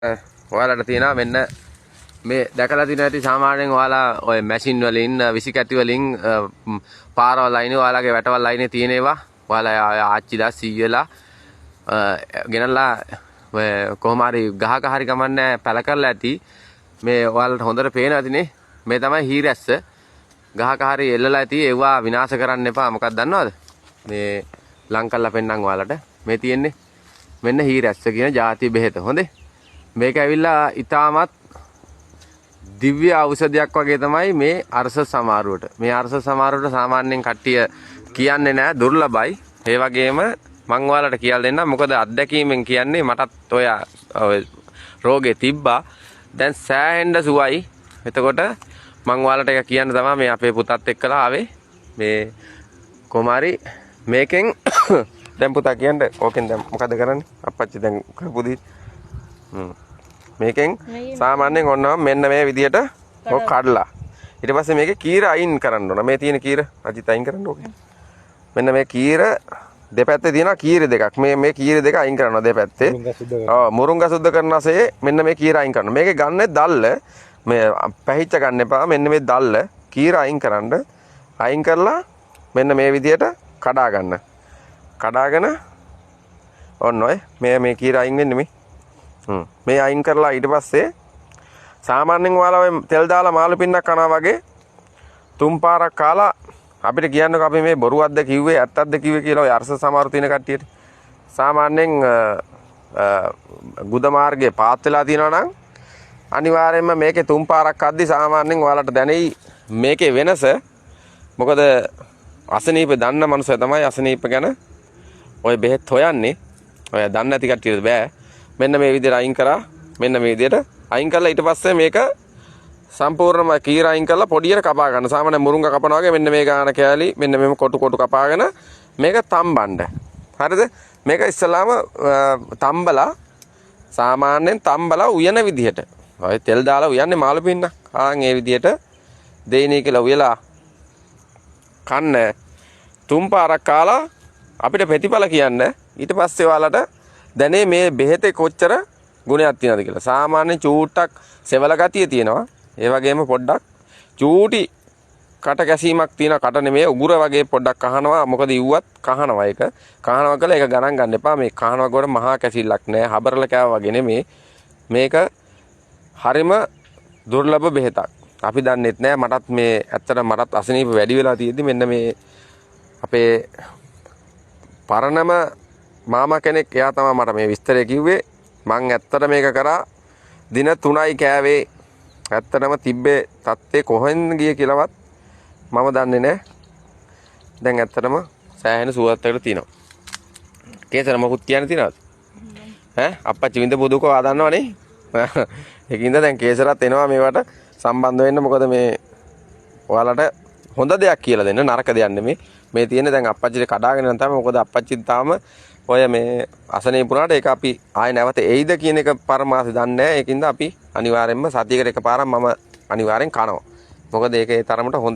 ඔයාලට තියෙනවා මෙන්න මේ දැකලා තියෙන ඇති. සාමාන්‍යයෙන් ඔයාලා ඔය මැෂින් වලින්, විසි කැටි වලින්, පාරවල් අයිනේ, ඔයාලගේ වැටවල් අයිනේ තියෙන ඒවා ඔයාලා ආච්චිලා සීයලා ගෙනල්ලා ඔය කොහොම හරි ගහක හරි කමන්නේ පැල කරලා ඇති. මේ ඔයාලට හොඳට පේනවා ඇතිනේ. මේ තමයි හීරැස්ස. ගහක හරි එල්ලලා ඇති. ඒවා විනාශ කරන්න එපා. මොකක්ද දන්නවද? මේ ලං කරලා පෙන්නන් ඔයාලට. මේ තියෙන්නේ මෙන්න හීරැස්ස කියන ජාතිය බෙහෙත. හොඳේ. මේක ඇවිල්ලා ඉතාමත් දිව්‍ය ඖෂධයක් වගේ තමයි මේ අරස සමාරුවට. මේ අරස සමාරුවට සාමාන්‍යයෙන් කට්ටිය කියන්නේ නෑ, දුර්ලභයි. ඒ වගේම මං ඔයාලට කියලා දෙන්නම්, මොකද අත්දැකීමෙන් කියන්නේ, මටත් ඔය ඔය රෝගේ තිබ්බා. දැන් සෑහෙන්න සුවයි. එතකොට මං ඔයාලට ඒක කියන්න තමයි මේ අපේ පුතත් එක්කලා ආවේ. මේ කොහොම හරි මේකෙන් දැන් පුතා කියන්න, ඕකෙන් දැන් මොකද කරන්නේ? අප්පච්චි දැන් කරපු දේ. මේකෙන් සාමාන්‍යයෙන් ඔන්න මෙන්න මේ විදියට ඔක කඩලා ඊට පස්සේ මේකේ කීර අයින් කරන්න ඕන. මේ තියෙන කීර අජිත් අයින් කරන්න ඕකේ. මෙන්න මේ කීර දෙපැත්තේ තියෙනවා කීර දෙකක්. මේ මේ කීර දෙක අයින් කරනවා දෙපැත්තේ. ඔව්, මුරුංගා සුද්ධ කරන ASCII මෙන්න මේ කීර අයින් කරනවා. මේකේ ගන්න දැල්ල මේ පැහිච්ච ගන්න එපා. මෙන්න මේ දැල්ල කීර අයින් කරන්න. අයින් කරලා මෙන්න මේ විදියට කඩා ගන්න. කඩාගෙන ඔන්න ඔය මේ මේ කීර අයින් වෙන්නේ මේ. මේ අයින් කරලා ඊට පස්සේ සාමාන්‍යයෙන් ඔයාලා ඔය තෙල් දාලා මාළු පින්නක් කනවා වගේ තුන් පාරක් කාලා අපිට කියන්නකෝ අපි මේ බොරුවක්ද කිව්වේ ඇත්තක්ද කිව්වේ කියලා ඔය අරස සමහරු තියෙන කට්ටියට. සාමාන්‍යයෙන් ගුද මාර්ගයේ පාත් වෙලා තියෙනවා නම් අනිවාර්යයෙන්ම මේකේ තුන් පාරක් කද්දි සාමාන්‍යයෙන් ඔයාලට දැනෙයි මේකේ වෙනස. මොකද අසනීප දන්න මනුස්සය තමයි අසනීප ගැන ඔය බෙහෙත් හොයන්නේ. ඔය දන්නේ නැති කට්ටියට බෑ. මෙන්න මේ විදිහට අයින් කරා. මෙන්න මේ විදිහට අයින් කරලා ඊට පස්සේ මේක සම්පූර්ණම කීර අයින් කරලා පොඩියට කපා ගන්න. සාමාන්‍ය මුරුංග කපනවා වගේ මෙන්න මේ ගාන කෑලි මෙන්න මෙහෙම කොටු කොටු කපාගෙන මේක තම්බන්න. හරිද? මේක ඉස්සලාම තම්බලා, සාමාන්‍යයෙන් තම්බලා උයන විදිහට. ඔය තෙල් දාලා උයන්නේ මාළු පින්නක්. ආන් ඒ විදිහට දෙයිනේ කියලා උයලා කන්න. තුන් පාරක් කාලා අපිට ප්‍රතිඵල කියන්න. ඊට පස්සේ ඔයාලට දැනේ මේ බෙහෙතේ කොච්චර ගුණයක් තියෙනවද කියලා. සාමාන්‍ය චූට්ටක් සෙවල ගතිය තියෙනවා. ඒ වගේම පොඩ්ඩක් චූටි කට කැසීමක් තියෙනවා. කට නෙමෙයි, උගුර වගේ පොඩ්ඩක් කහනවා. මොකද ඉව්වත් කහනවා ඒක. කහනවා කියලා ඒක ගණන් ගන්න එපා. මේ කහනවා කොට මහා කැසිල්ලක් නෑ. හබරල කෑවා වගේ නෙමෙයි. මේක හරිම දුර්ලභ බෙහෙතක්. අපි දන්නෙත් නෑ. මටත් මේ ඇත්තට මටත් අසනීප වැඩි වෙලා තියෙද්දි මෙන්න මේ අපේ පරණම මාමා කෙනෙක්, එයා තමයි මට මේ විස්තරය කිව්වේ. මං ඇත්තට මේක කරා දින 3යි කෑවේ. ඇත්තටම තිබ්බේ තත්ත්වේ කොහෙන්ද ගියේ කියලාවත් මම දන්නේ නෑ. දැන් ඇත්තටම සෑහෙන සුවත්කට තියෙනවා. කේසර මොකුත් කියන්න තියෙනවද? ඈ, අප්පච්චි විඳපු දුක ඔයා දන්නවනේ. ඒකින්ද දැන් කේසරත් එනවා මේවට සම්බන්ධ වෙන්න. මොකද මේ ඔයාලට හොඳ දෙයක් කියලා දෙන්න, නරක දෙයක් නෙමෙයි. මේ තියෙන්නේ දැන් අප්පච්චිට කඩාගෙන යන තමයි. මොකද අප්පච්චි තාම ඔය මේ අසනීප වුණාට ඒක අපි ආයෙ නැවත එයිද කියන එක පරමාසෙ දන්නේ නැහැ. ඒකින්ද අපි අනිවාර්යෙන්ම සතියකට එකපාරක් මම අනිවාර්යෙන් කනවා. මොකද ඒක ඒ තරමට හොඳයි.